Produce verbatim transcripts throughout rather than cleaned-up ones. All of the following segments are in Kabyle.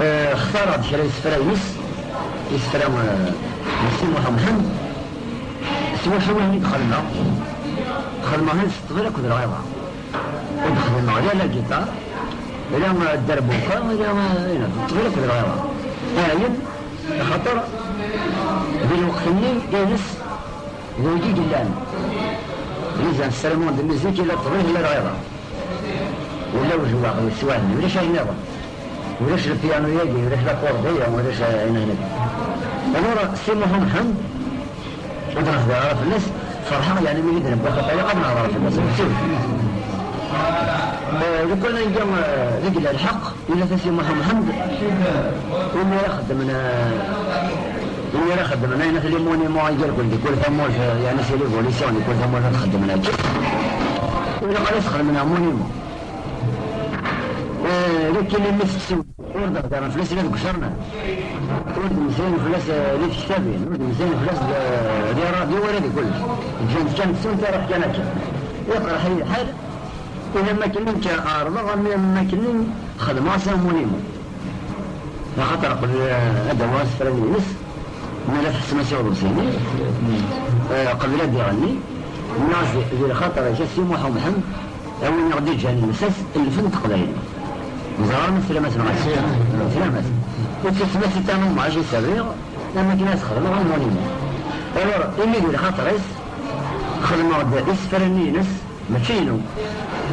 Eh, xtareɣ-d kra isefra-ines, isefra, eh, n Si Muḥ Mḥend, s wacu i d-xedmeɣ. Xedmeɣ-ten s ṭṭbel akked lɣiḍa. Ur d-xedmeɣ la la guitare, la, eh, dderbuka, la, eh, ayen, s ṭṭbel akked lɣiḍa. Ayen, axaṭer di lweqt-nni ines d wigi i yellan. Nizan ssermon de musique, la ṭṭbel, la lɣiḍa. Ula ujewwaɣ yeswan, ulac ayen nniḍen. Ulac lpianu-yagi, ulac l'accordéon, ulac ayen hnak. Alors, Si Muḥ Mḥend, ur d-nehder ara fell-as, ferḥeɣ, yeɛni, mi d-newwi xaṭer ilaq ad nehder fell-as. Eh, lukan anga, eh, deg la lḥeqq, yella Si Muḥ Mḥend, imi ara xeddmen, eh, imi ara xeddmen ayen at les monuments i irkul di kul tamurt, eh, yeɛni c'est l'évolution di kul tamurt ad xeddmen akka. Ilaq ad as-xedmen un monument. Eh, lakin imi tettsew, ur d-heddren fell-as la deg ucernan. Ur d-mmeslayen fell-as, eh, di tektabin, ur d-mmeslayen fell-as d, di rradyu wala di kullec. Ǧǧan-t kan ttun-t, iruḥ kan akka. Iqerḥ-iyi lḥal, ula am akken nekk ɛerḍeɣ, am, am akken xedmeɣ-as un monument. Axaṭer qbel, eh, ad d-awiɣ asefran-ines, mi ara tḥessem-as i uḍebsi-nni, eh, qbel ad d-iɣenni, nniɣ-as di, di lxaṭer-ik a Si Muḥ Umḥend, a win i ɣ-d-iǧǧan lsas n lfen n teqbaylit. Ẓer ma teslam-as neɣ ala. Teslam-as. Ur teslam-as i Tano Mɛac i s-rriɣ, am akken ad s-xedmeɣ un monument. Alors, imi di lxaṭer-is, xedmeɣ-d isefra-nni-ines, mačči inu.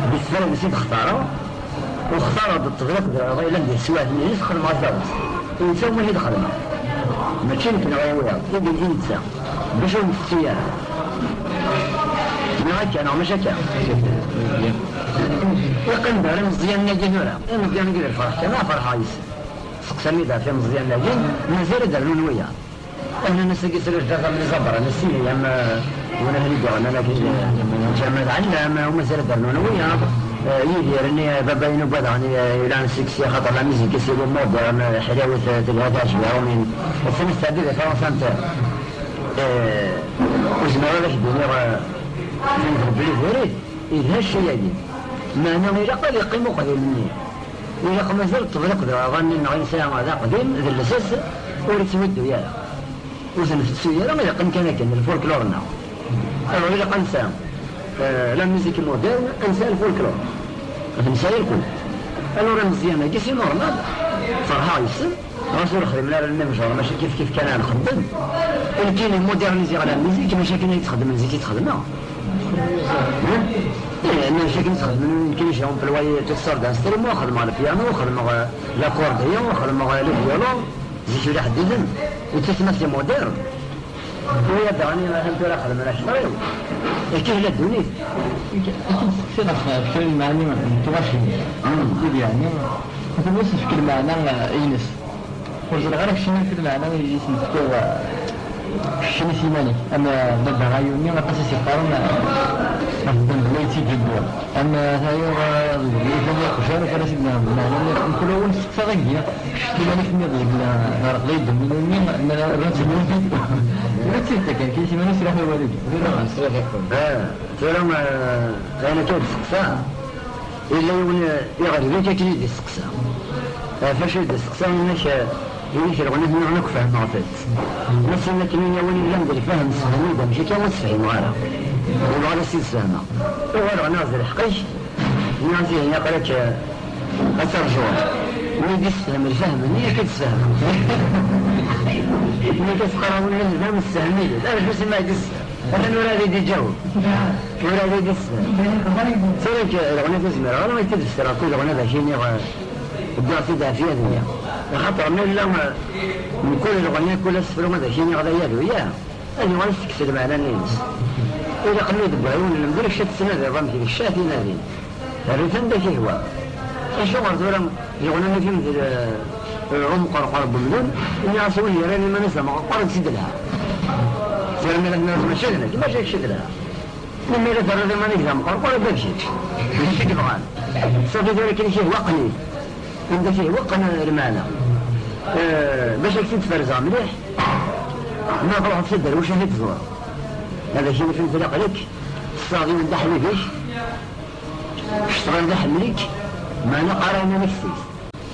D isefra-ines i d-xtareɣ, u xtareɣ-d ṭṭbel akked lɣiḍa yellan di teswiɛt-nni-ines, xedmeɣ-as tabɣest. I netta umi t-id-xedmeɣ. Mačči nekk neɣ yiwiḍ, i d-, i netta. Bac ur ntettu ara. Neɣ akka, neɣ mačči akka? Iqqim-d ɣer imeẓyanen-agi tura. Imeẓyanen-agi d lferḥ kan, ah, ferḥeɣ yes-sen. Seqsam-id ɣef imeẓyanen-agi, mazal ad d-rnun wiyaḍ. Nnan-as-agi s lejdat am les Abranes-nni, am, eh, win ahli d-iɣennan-agi, eh, Ǧamal Ɛellam, eh, u mazal ad d-rnun wiyaḍ. Eh, Yidir-nni, eh, baba-inu n wadaɣ-nni, eh, yellan seg-s, axaṭer la musique-is moderne, eh, ḥlawet, eh, telha, teɛjeb-iyi. Ass-a nesteɛdi di Fransa, netta, eh, ur zmireɣ ad ak-d-iniɣ, eh, tin tbeddel i diri, yelha cci-agi. Meɛna ilaq ad yeqqim uqdim-nni. Ilaq mazal ṭṭbel akked lɣiḍa-nni-nneɣ i nesɛa d aqdim, d lsas, ur yettbeddu ara. Ur t-ntettu ara, ilaq kan akken, lfolklor-nneɣ. Alors, ilaq ad nesɛu, euh, la musique moderne, ad nesɛu lfolklor. Ad nesɛu irkul. Alors, imeẓyanen-agi, c'est normal. Ferḥeɣ yes-sen. Ɣas ur xdimen ara le même genre, mačči kif kif kan ara nxeddem. Nekkini moderniziɣ la musique, mačči akken ay ttxeddmen zik i ttxedmeɣ. Eh, mačči akken i ttxeddmen, nekkini j'ai employé toutes sortes d'instruments, xedmeɣ le piano, xedmeɣ, euh, l'accordéon, xedmeɣ, euh, le violon. Zik ula ḥeddiden, yettusemma c'est moderne. Tura daɣen, atan tura xedmen akter-iw. Akka tella ddunit. Akken testeqsiḍ ɣef, ɣef kra n lmeɛani n tɣacin, kud yeɛni, atan ur s-tefki lmeɛna, eh, ines. Ur ẓriɣ ara keččini amek lmeɛna i s-nefkiɣ, eh, keččini s iman-ik. Am, eh, baba Ɛyuni, aṭas i s-yeqqaren, eh, ɣef ddemb la yettigi dduṛ. Am, eh, tayeḍ, eh, d lmut am iqjan, akken ara s-id-nehder lmeɛna-nni. Mkul awal nesteqsa dagi, kečč s iman-ik tenniḍ deg la, ɣer qḍi ddemb-nni, nna rran-tt lmut. Ula d tidet akken, kečč s iman-ik sliɣ i wawal-agi. Ah, tura, eh, ayen akka i d-testeqsa. Yella yiwen, eh, iɣerbi-k akken i d-isteqsa. Ɣef wacu i d-isteqsa, inek, eh, inek lɣenat-nniḍen akk fehmeɣ-tent. Masin akken i win yellan d lfahem, sefhem-iyi-d amek akka ur sefhimeɣ ara. Yebɣa ad as-id-sfehmeɣ. Uɣaleɣ nniɣ-as d lḥeqq-ik, nniɣ-as ihi aql-ak, eh, ad terjuḍ. Mi d-issefhem lfahem-nni, ad k-id-sfehmeɣ. Mi k-as-qqareɣ win yellan d lfahem, sefhem-iyi-d. Arju s ma i d-issefhem. Atan ur ad d-iǧaweb. Ur ad d-issefhem. Tura-k, lɣenat ur zmireɣ ara ad k-id-fsireɣ, kul lɣenat ad ak-iniɣ, eh, ddiɣ-tt-id ɣef yad-nni. Axaṭer ma yella, eh, mkul lɣenna, kul asefru ad ak-iniɣ d ayadu, ya, ad yuɣal ad tekkes lmeɛna-nni-ines. Ilaq mi d-wwiɣ yiwen n lemdel, kečč ad tettnadiḍ amek d kečč ad t-inadin. Rret anda k-ihwa. Acuɣer tura yeɣnan-ak-in d, eh, umqerqur n wemdun, nniɣ-as win yerran iman-is d amqerqur ad s-id-lha. Tura mi ara tenniḍ mačči d nekk, mačči d kečč i d-lha. Mi ara terreḍ iman-ik d amqerqur, ad d kečč. D kečč i yebɣan. Safi tura akken i k-ihwa qqen-it. Anda k-ihwa qqen lmeɛna. Eh, bac ad k-tt-id-ferzeɣ mliḥ, ma truḥeḍ s aderwic ad t-id-tẓureḍ. Ad ak-yini fhmet aql-ik, tessaraḍ yiwen d aḥbib-ik, Kečč tɣileḍ iḥemmel-ik, meɛna qqar-aɣ iman-ik s-,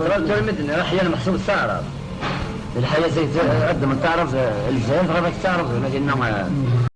Tɣileḍ tura mi d-nniɣ aḥya lmeḥsub d taɛrabt. Lḥaya zayt, ad d-tettaɛrabeḍ, eh, Lezzayer, tɣileḍ ad k-tettaɛrabeḍ, ma dinna, eh,